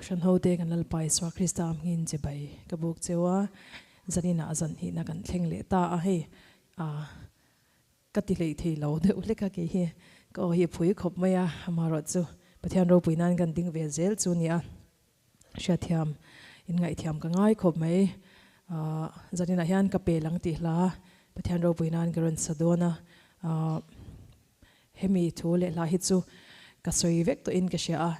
Kohhran hote kan Lalpa Isua Krista hmingin chibai ka buk cheu a, zaninah zan hnihna kan thleng leh ta a, hei ah ka ti hleih thei lo deuh hlek a kei hi ka aw hi phui khawp mai a, amaherawh chu Pathian ropui nan kan ding ve zel chu nia. Hriatthiam in ngaihthiam ka ngai khawp mai. Ahh zaninah hian ka pel ang tih hla Pathian ropui nan ka rawn sa dawn a. Ahh hemi thu leh hla hi chu ka sawi vek tawhin ka hria a.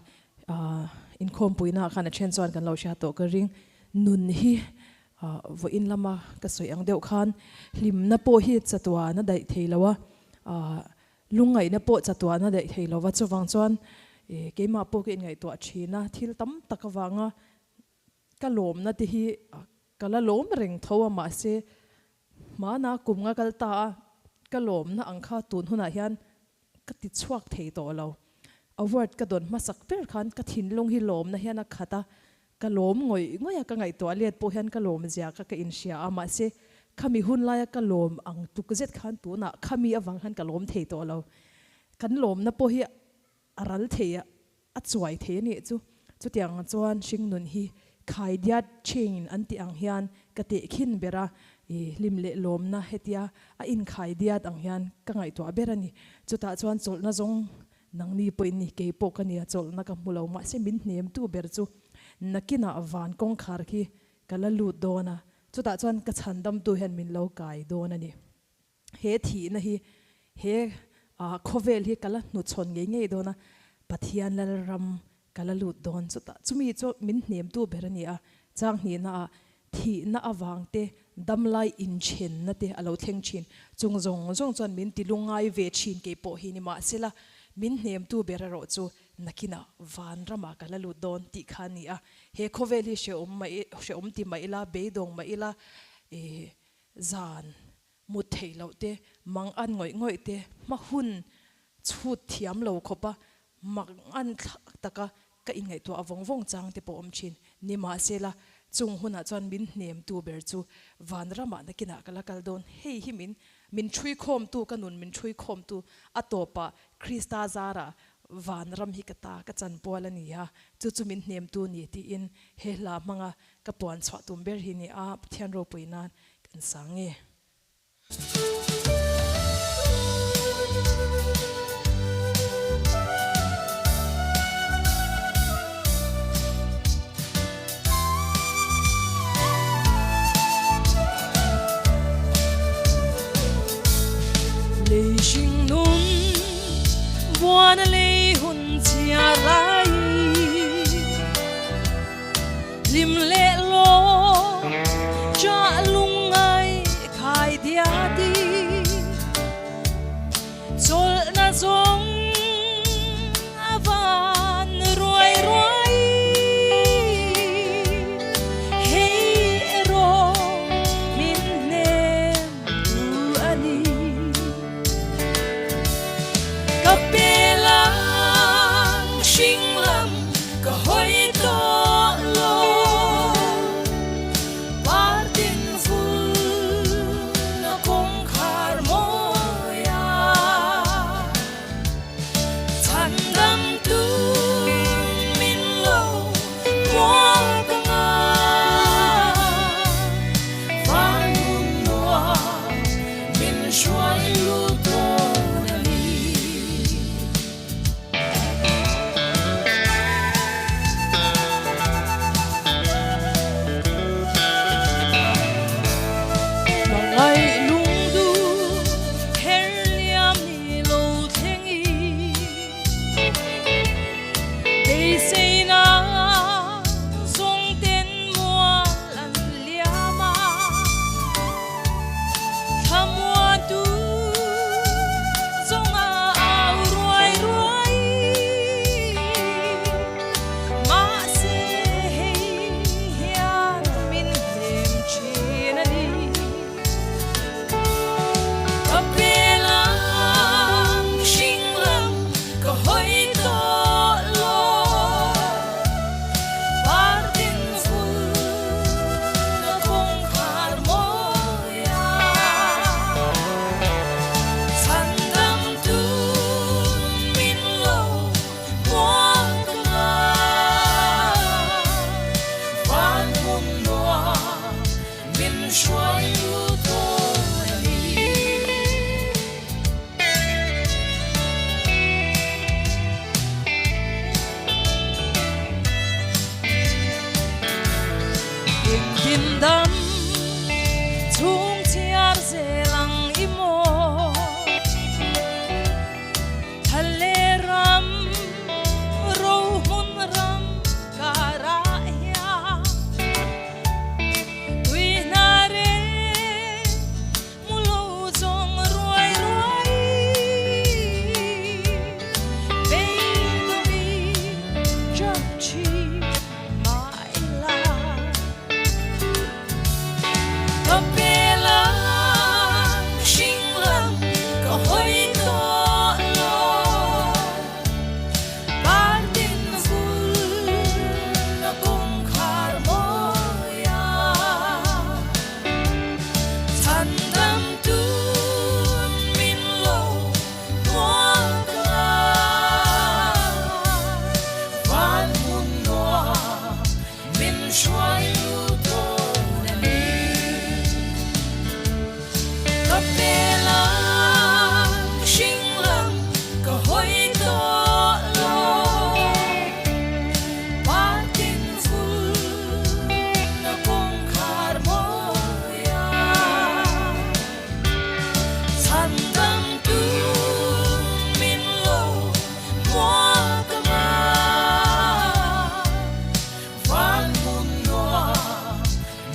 Ahh inkhawmpuina ah khan a then chuan kan lo hria tawh ka ring. Nun hi ahh vawiin lama ka sawi ang deuh khan hlimna pawh hi chatuan a daih thei lo a. Ahh Lungngaihna pawh chatuahna daih thei lova, chuvang chuan keimah pawh ka inngaihtuah thin a, thil tam tak avanga ka lawmna te hi ka la lawm reng tho a, mahse hmana kum nga kal ta a, ka lawmna ang kha tun hunah hian ka ti chhuak thei tawh lo. Award ka dawn hmasak ber khan ka thinlung hi lawmna hian a khat a, Ka lawm ngawih ngawih a, ka ngaihtuah let pawh hian ka lawm zia kha ka inhria a, mahse khami hun laia ka lawm ang tuk zet khan tunah khami avang khan ka lawm thei tawh lo. Kan lawmna pawh hi a ral thei a, a chuai thei a nih chu. Chutiang chuan hringnun hi khaidiat chain an tih ang hian ka tehkhin ber a, i hlim leh lawmna hetia a inkhaidiat ang hian ka ngaihtuah ber a ni. Chutah chuan chawlhna zawng Nangni pawhin ni kei pawh ka nia chawlhna ka hmu lo mahse min hnemtu ber chu nakinah van kawngkhar khi ka la lut dawn a, chutah chuan ka chhandamtu hian min lo kai dawn a ni. He thihna hi he khawvel hi ka la hnuchhawn ngei ngei dawn a, Pathian Lalram Ka la lut dawn chutah chumi chu min hnemtu ber a ni a, chang hnihnaah thihna avang te, damlai inthenna te a lo thleng thin. Chung zawng zawng chuan min ti lungngai ve thin kei pawh hi ni mahsela min hnemtu ber erawh chu nakinah vanramah ka la lut dawn tih kha a ni a. He khawvel hi hrehawm mai hrehawm ti mah ila, beidawng mah ila, ih zan mut theih loh te, mang an ngawih ngawih te, hma hun chhut thiam lo khawpa Mak an thlak taka ka inngaihtuah vawng vawng chang te pawh awm thin. Nimahsela, chung hunah chuan min hnemtu ber chu vanramah nakinah ka la kal dawn. Hei hi min min ṭhuikhawmtu, ka nun min ṭhuikhawmtu a tawpah Krista zarah vanram hi ka ta, ka chanpual a ni a, chu chu min hnemtu ni tiin he hla hmanga ka puan chhuah tum ber hi ni a, Pathian ropui nan kan sang e. Lei hring nun buan a lei hun chhia lai Hlim leh lawm chah lungngai khai dia ti Chawlhna zawng a van ruai ruai Hei erawh min hnem tu a ni Ka pel ang hring lam ka hawi tawh lo. Dam chhung chhiar zel ang i maw? Thale ram rohmun ram karah hian tui hna reng Mu lo zawng ruai ruai beidawng chap chi mah ila. Ka pel ang hring lam ka hawi tawh lo Partin vul na kawngkhar mawi a. Chhan dam tun min lo hmuak a, van hmun nuam min hruai lut dawn a ni. Ka pel ang hring lam ka hawi tawh lo, Partin vul na kawngkhar mawi a, chhan dang tun min lo hmuak ang a, van hmun nuam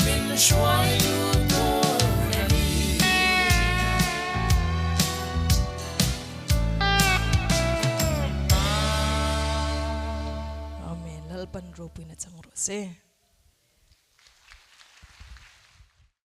min hruai lut dawn a ni. Amen. Lalpan ropuina chang rawh se.